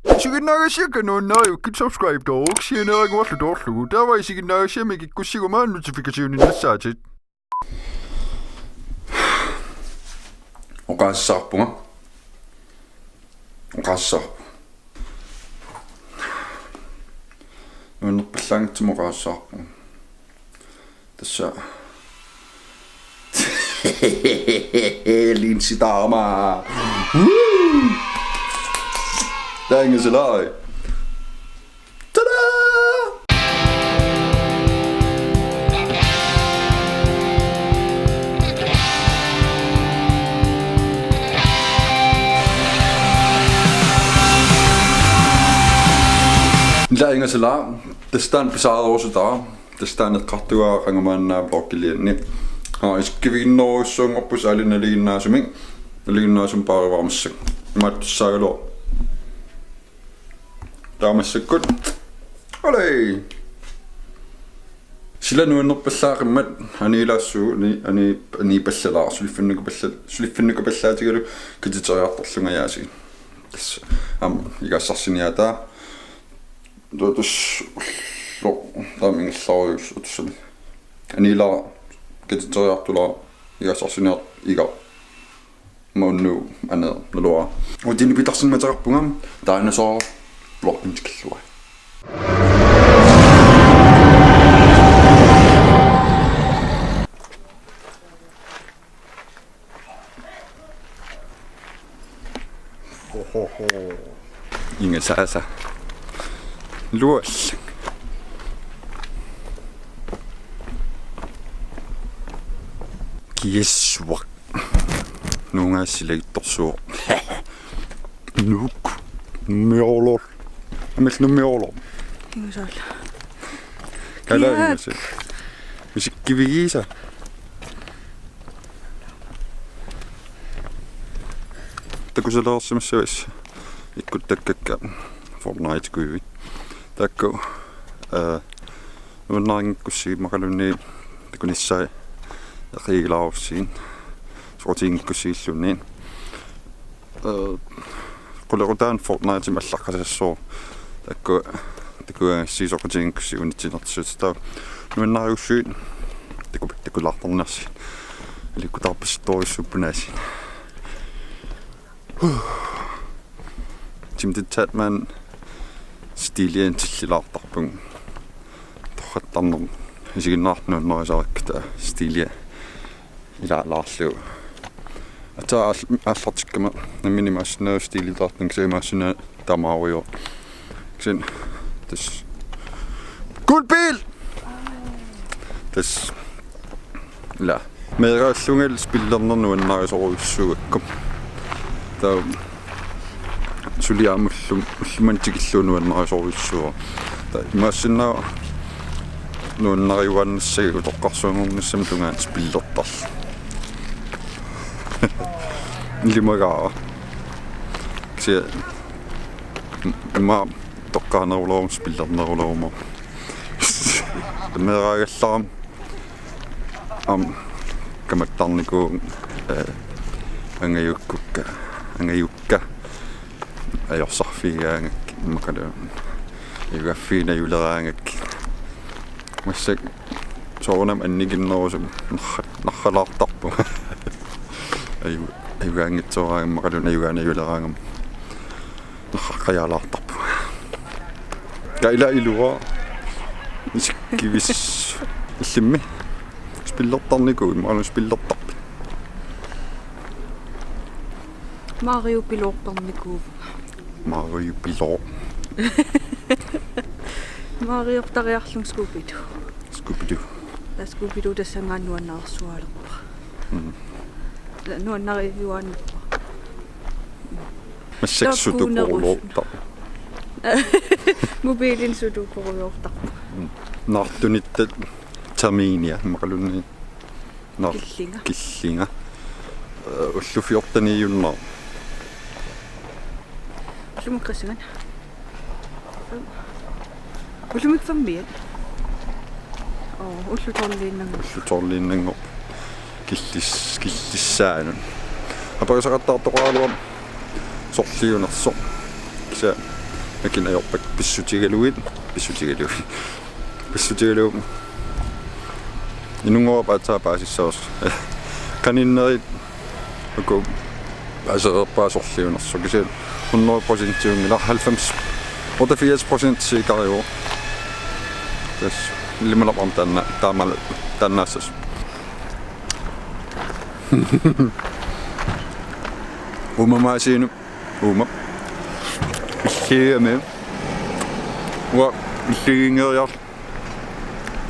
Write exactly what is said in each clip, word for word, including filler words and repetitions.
Isiginnaagassiakka nuannariukkit subscribe-tooruk sianeeraguarlu toorlugu. Taava isiginnaagassiami kikkussiguma notification-innassaatit. Oqaassaarpunga. Oqaassaarpunga. Nuannerpallaanngitsumik oqaassaarpunga. Tassa. Linsi taama. Woo! Taangasalaa. Tada! Taangasalaa. Tassa taanna pisaarerusutaa. Tassa taanna eqqartugaara qanga maanna vloggilianni. Haa, isikkiviginnerujussuanngorpusi aali nalinginnaasumik. Nalinginnaasumik paarivaarmassa. Imaattussaagaluaq. Taava massakkut. Olei! Sila nuannerpallaaqimmat aniilaassuu, ani, ani, aniipallalaaq, suliffinnukappalla-, suliffinnukapallaatigalu katiteriartorlungajaasi. Tassa. Aamma, igaassarsiniaataa. Tutus lo taamingillarujus utusami. Anila katiteriartula igaassarsiniartoq iga. Maunnu ane nalua. Utini pitarsin mateqarpunga taanna soo blokkin tikillua. Ohoho. Ingasaasa. Lual. Kiissuaq. Nuungaassilagittorsuaq. Nuuk. Nummiorlor. Amil nummiorlor. Ingasaalla. Kala Kiak. Ingasaalla. Isikkivigiisa. Takusalaarsimassavassi. Ikkuttakkakka Fortnite-kuivik. Taakku, eh, nuannarinngikkussigit immaqaluunniit takunissaat eqiigilaarussiin. Soqutiginngikkussigilluunniit. Eh, qulequtaanut Fortnite-imik allaqqasassooq. Taakku takugaangassi soqutiginngikkussigit unitsinertissutit taava nuannarigussigit taku-, takulaartarnersi. Aliikkutaarpasittorujussuuppunaasiit. Tim Tatman stilia tillilaartarpunga. Torrattarneq isiginnaarlugu nuannarisarakkit stilia ilaalaarlugu. Ataa aal-, aallartikkama nammineq imaassinnaavoq stililaartunga kisianni imaassinnaavoq taamaarujoq. Kisianni tassa. Cool bil! Tassa. Ila. Meeraallungali spillerneq nuannarisorujussuugakku. Taava suli aamma ullum-, ullumimut tikillugu nuannarisorujussuuara. Taava imaassinnaavoq nuannariuaannassagit utoqqarsuanngornissamut tungaanut spillertarluni. Ilimagaara. Kisianni immaqa toqqaaneruleruma spillerneruleruma. Meeraagallarama aamma kamattarnikuuvunga, eh, angajukkukka, angajukka ajorsarfigigaangakkit immaqalu ajugaaffigineq ajuleraangakkit. Massakkut soorunami annikinnerusumik narra-, narralaartarpunga. Aju-, ajugaanngitsooraagamma immaqaluunniit ajugaaneq ajuleraangama. Narraqqajaalaartarpunga. Kaila ilua. Isikkivis-, illimmi. Spillertarnikuuit, imaluunniit spillertarpit? Mario piloortarnikuuvunga. Mario piloo. Mariortariarlunga Scooby-Doo. Scooby-Doo. Taava Scooby-Doo tassanngaanniit nuannarsualerpara. Mm. Nuannariuaannarpara. Massakkut sudokuunerusoq. Sudokuulertarpoq. Mobiilini sudokuulertarpoq. Mm. Naartunittat terminia, immaqaluunniit. Nar-, killinga. Killinga. Eh, ullut fjorteniunnaq. Ullumikkut qassingat? Ullumikkut femmiat. Oo, ullut tolviinnanngorput. Ullut tolviinnanngorput. Killis-, killissaanut. Aperisaqattaartoqaraluarama sorliunersoq. Kisianni Akin ajorpakka pissutigalugit, pissutigalugit. Pissutigalugu. Inunngorpat aatsaat paasissavarsi. Qaninnerit uku paasereerpaat sorliunersoq. Kisianni hundrede procentiunngilaq, halvfems, otteogfirs procent sikariuvoq. Tassa ilimanarpara taanna, taamalu taannaassasoq. Uumamaasiinut. Uuma. Illigigamik. Uanga illigiinngeriarlunga.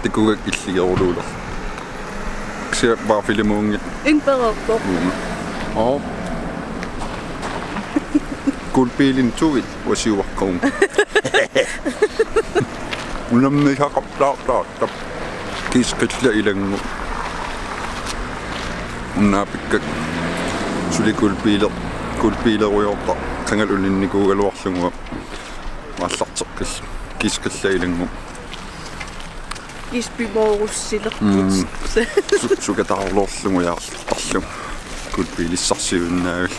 Takugakkit illigeruluulerlunga. Kisianni baafilimuunngitsoq. Impereerpoq. Uuma. Aa. Guldbiilinut tuit uasiuaqqaun. Unammisaqartartartap. Kiisqilla ilanngullunga. Unnaapikkat suli guldbiiler-, guldbiilerujoortaq qangali uninnikuugaluarlunga aallarteqqillunga. Kiisqilla ilanngullunga. Isbimoorussilerput. Mm. Su-, sukataarloorlunga jaartarlunga. Guldbiilissarsiuinnaavik.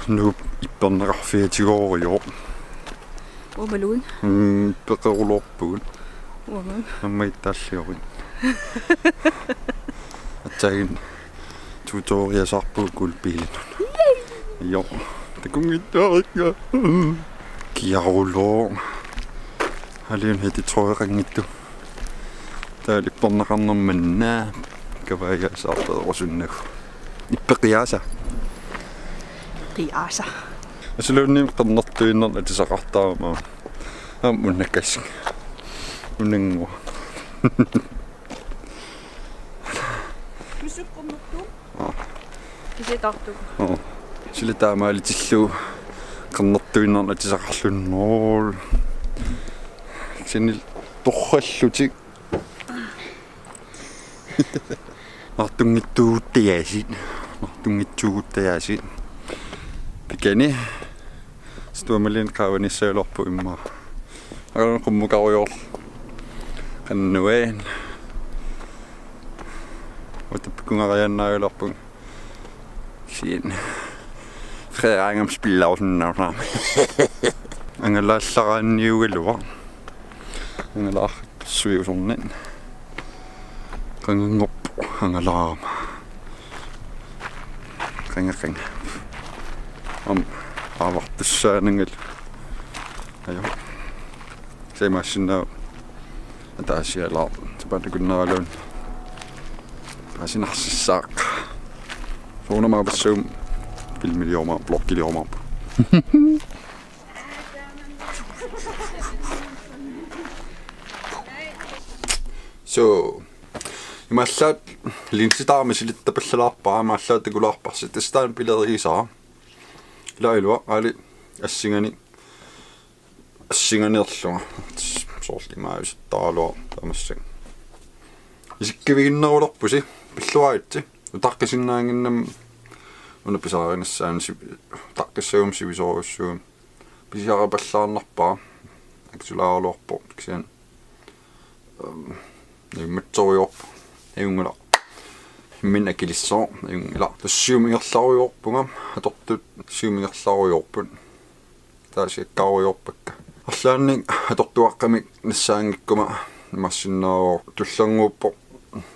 Nuup ipperneqarfiatigooriuk. Uumaluun. Mm, peqerulorpugut. Uaman. Aamma ittaalliorput. Aatsaat tutoriasaarpugut guldbiilinut. Joo. Takunngitsuarikka. Kiaruloo. Aliun hiti troiqanngittu. Taava ipperneqarnermanna kavaajaasarperusunnagu. Ippeqiaasa. Qiaasa. Asuluunniit qernertuinnarnut atisaqartarama. Aamma unnakkassing. Unanngua. Tusukkornertu. Aa. Kisiataartuku. Aa. Sila taamaalitillugu qernertuinnarnut atisaqarluni. Sinil torrallutik. Nartunngitsuuguttajaasiit. Nartunngitsuuguttajaasiit. Pikani. Stuamaliin qaavanissagaluarpoq immaqa. Aqaluuna qummukarujoorlunga. Qannuain. Uatapikungariannaagaluarpunga. Siin. Fredaangam spillausunnauna. Angalaallaraanniugaluaq. Angalaarsuiusornit. Qanganngorpoq angalaarama. Qanga qanga. Aamma aavartussaanangalu. Ajo. Saimaassinnaavoq. Ataasialaaq. Sapaatip akunneraluunniit. Paasinarsissaaq. Soorunami aappassuum filmilioruma, bloggilioruma. So, imaallaat linsitaarami silittapallalaarpara, imaallaat takulaarparsi, tassa taanna pilerigisara. Ila ilua, aali assinganik, assinganeerlunga. Soorlu imaajusittaraluaq tamassak. Isikkiviginnerulerpusi, pilluaritsi. Utaqqisinnaannginnami una pisarinissaanut si-, utaqqissaguma sivisoorujussuugami. Pisiaripallaarnarpara. Akisulaaraluarpoq kisianni. Ehm, immatsorujoorpoq. Ajunngilaq. Imminut akilissooq. Ajunngilaq. Tassa siumut ingerlarujoorpunga. Atortut siumut ingerlarujoorput. Taasiakkaarujoorpakka. Arlaannik atortuaqqamik nassaanngikkuma imaassinnaavoq tullinnguuppoq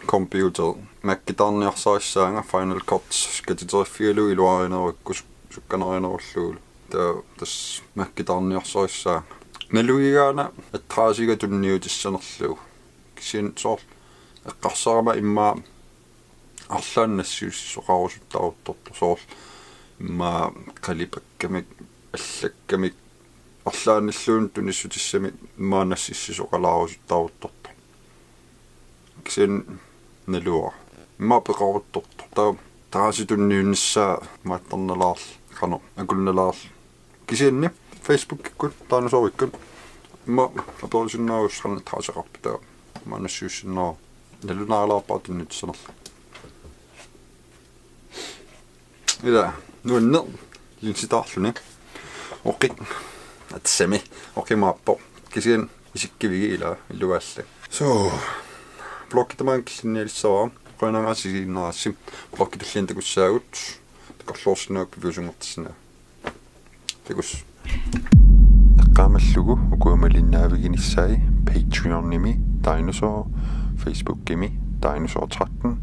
computer. Mac-itaarniarsarissaanga Final Cut katiteriffigalugu iluarinerukkit suk-, sukkanarinerullugulu. Taava tassa Mac-itaarniarsarissaanga. Nalugigaana adressiga tunniutissanerlugu. Kisianni soorlu eqqarsarama immaqa arlaannik nassiussisoqarusuttaaruttortoq soorlu immaqa qalipakkamik, allakkamik, arlaannilluunniit tunissutissamik immaqa nassiussisoqalaarusuttaaruttortoq. Kisianni naluara. Immaqa peqaruttortoq. Taava adressi tunniunnissaa maattarnalaarl-, qanoq, akunnalaarl-, Kisianni Facebookikkut taanna soorlu ikkut. Immaqa aperusinnaagussi qanoq adresseqarpit, taava immaqa nassiussinnaavara. Nalunaalaarpara tunniutissanerlugu. Ila, nuanneq linsitaarluni. Oqi-, atsami, oqimaappoq. Kisianni isikkivigit ila, iluaallak. So, bloggi tamaanga killinnialissavara. Qujanaq aasiit isiginnaarassi. Bloggi tulliani takussaagut. Takorloorsinnaagukku piviusunngortissinnaagavit. Takuss. Taamaallugu ukua malinnaaviginissaat Patreonimi Dinosaur, Facebookimi Dinosaur tretten,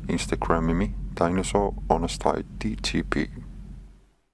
Instagramimi Dinosaur understreg D T P.